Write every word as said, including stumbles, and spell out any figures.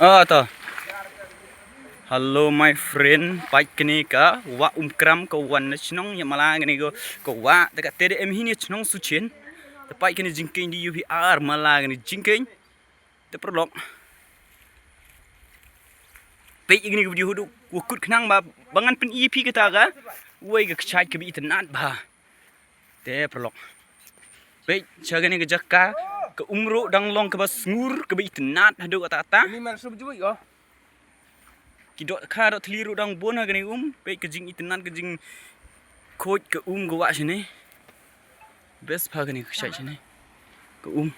Ah, to. Hello my friend, peit kane ka wah Umkram ka wan na chnong Yamala, kane ka wah, te ka te da em hi ne chnong Suchen. Te peit kane jingkeng di yu hi ar mala kane jingkeng. Te paralok, peit kane ka video hudu wa kut khnang ba ba ngan pyni phi kata ka wei ka kchait ka ba itynnat ba. Te paralok, peit cha kane ka jaka ka um ruh dang long kaba sngur kaba itynnat haduh kata kata. Ini mar sub jui oh. Ki dok kha dok thli ruh dang bun ha kane um, peit ka jingitynnat ka jingkhuid ka um ka wah shane. Best pha kane ka kchait shane. Ka um.